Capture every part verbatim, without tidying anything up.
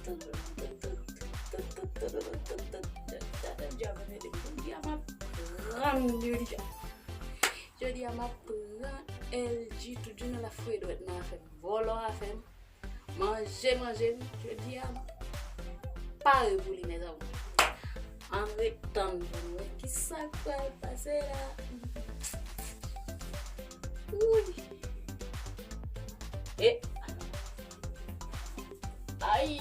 Jodi a m ap pran, jodi a m ap pran L G tout jounen l ap foure dwèt nan afè m, vòlò afè m. Manje, manje m, jodi a m pare pou li, mezanmi. Ann ret tann pou n wè kisa k pral pase la. Wouy. E. Ay.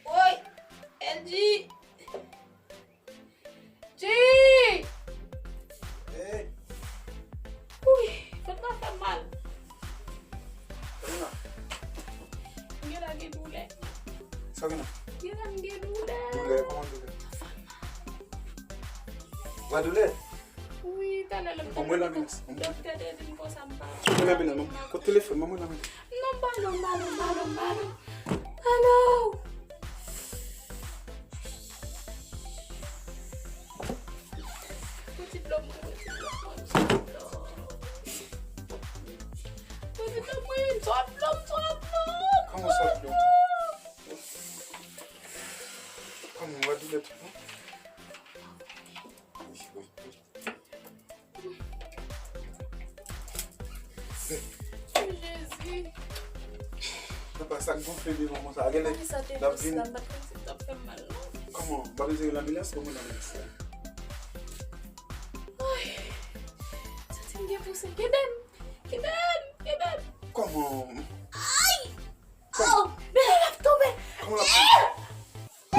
Woy, L G. G! Hey! Wouy, vant mwen fè m mal. Sa gen la? M gen la gen doulè. Sa gen la? Gen la m gen doulè. Doulè, kòman doulè? Vant mwen fè m mal. Vant doulè? Wi, talè lè m Bon, mwen tande lanbilans. Lè m tande di m konsa m pa. Mwen lanbilans, mwen. Kote telefòn, mwen, mwen lanbilans. Non, m pa non, m pa non, m pa non, m pa non. Alo! Pote dlo mwen, pote dlo mwen, pote dlo. Pote dlo mwen, sòt dlo, sòt dlo. Kòman sòt dlo? Kòman, w ap di lè tout bon? Jezi. Papa, sa k gonfle devan konsa, genlè l ap vin. Kòman? Ou pa bezwen lanbilans? Kòman lanbilans la? Ay. Santi m gen pouse. Kenbe m! Kenbe m! Kenbe m! Kòman? Ay! Kòman? Oh! Men l ap tonbe! Kòman l ap tonbe?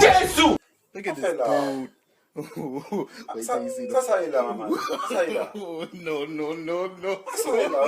Jezi! Look at this dude. Sa, sa, sa ye la, manman? Sa sa ye la? No, no, no, no. Sa sa ye la?